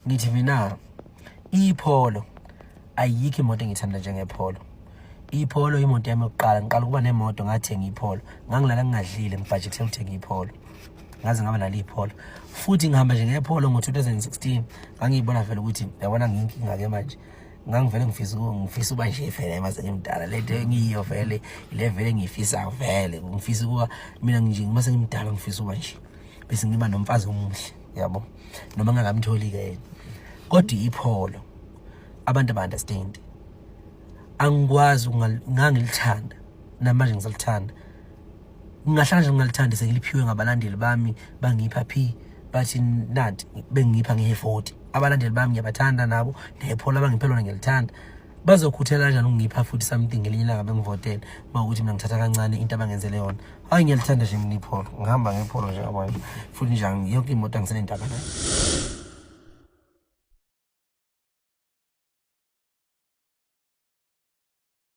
Ngithi mina iPolo, ayikho imoto engithanda njengePolo. IPolo imoto yami yokuqala. Ngiqala ukuba nemoto, ngathenga iPolo. Ngangilala ngingadlile, ngibhajekhe ukuthenga iPolo, ngaze ngaba nalo iPolo. Futhi ngihamba nje ngePolo ngo-2016. Ngangiyibona vele ukuthi, yabona, ngiyinkinga-ke manje. Ngangivele ngifisa uba nje vele mase ngimdala, le nto engiyiyo vele, le vele ngiyifisa vele. Ngifisa ukuba mina nje mase ngimdala, ngifisa uba nje bese ngiba nomfazi omuhle, yabo, noma ngingakamtholi-ke yena. Kodwa iPolo, abantu aba-understand, angikwazi. Ngangilithanda, namanje ngisalithanda. Ngingahlala nje ngingalithandi. Sengiliphiwe ngabalandeli bami, bangipha phi, bathi nanti, bengipha ngeyi-40. Abalandeli bami ngiyabathanda nabo, nePolo abangiphe lona ngiyalithanda. Bazokhuthela kanjani ukungipha futhi something ngelinye ilanga bengivotele, uma ukuthi mina ngithatha kancane into abangenzele yona? Hayi, ngiyalithanda nje mina iPolo. Ngihamba ngePolo njengamanje, futhi nje yonke imoto angisenendaba nayo.